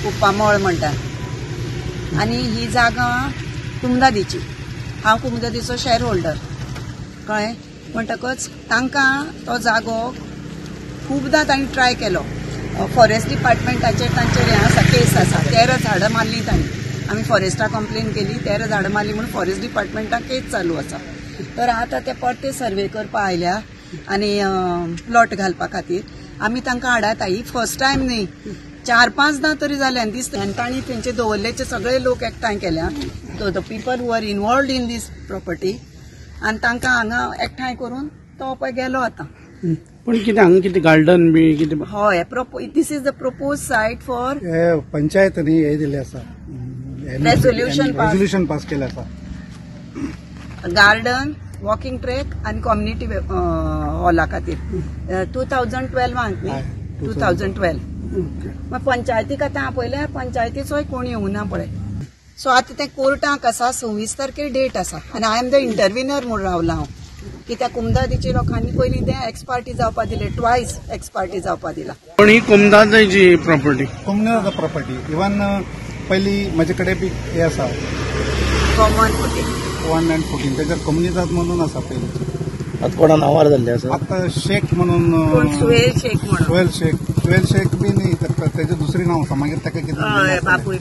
कुप्पामळ म्हणटा आनी ही जागा कुमदादीची. हांव कुमदादीचो शेअर होल्डर, कळ्ळें. म्हणटकच तांकां तो जागो खुबदां तांणी ट्राय केलो. फॉरेस्ट डिपार्टमेंटाचेर तांचेर हें आसा, केस आसा. 13 झाडां मारली तांणी. आमी फॉरेस्टाक कंप्लेन केली, 13 झाडां मारली म्हणून फॉरेस्ट डिपार्टमेंटाक केस चालू आसा. तर आतां ते परते सर्वे करपा आयल्या आनी प्लॉट घालपा खातीर आमी तांकां हाडाता. ही फर्स्ट टायम न्ही, 4-5दां तरी जालें. आनी दिसता आनी तांणी तेंचे दवरलेचे सगळे लोक एकठांय केल्या, the people who are involved in this property, आनी तांकां हांगा एकठांय करून तो पळय गेलो आतां. पण कितें हांगा कितें गार्डन बी कितें? हय, this is the propose site for पंचायतींनी हे दिले आसा, रेजोल्युशन पास केले आसा. गार्डन, वॉकिंग ट्रॅक आनी कम्युनिटी हॉला खातीर 2012 न्ही, 2012. मागीर पंचायतीक आतां आपयल्यार पंचायतीचोय कोण येवना पळय. सो आतां तें कोर्टाक आसा, 26 तारखेर डेट आसा आनी I am the इंटरव्हिनर म्हूण रावला हांव. कित्याक कुमदादीची लोकांनी पयलीं तें एक्स पार्टी जावपा दिलें, ट्वायस एक्स पार्टी जावपा दिला. पण ही कुमदादीची प्रॉपर्टी, कुमदाद प्रॉपर्टी इवन पयलीं म्हजे कडेन बी हे आसा कॉमन 1 and 14 तेजेर कम्युनिदाद म्हणून आसा पयलीं. आतां कोणा नांवार जाल्ले आसा? आतां शेख म्हणून, सुहेल शेख म्हणून, सुहेल शेख बी न्ही, तेजें दुसरें नांव आसा. मागीर ताका कितें बापूय.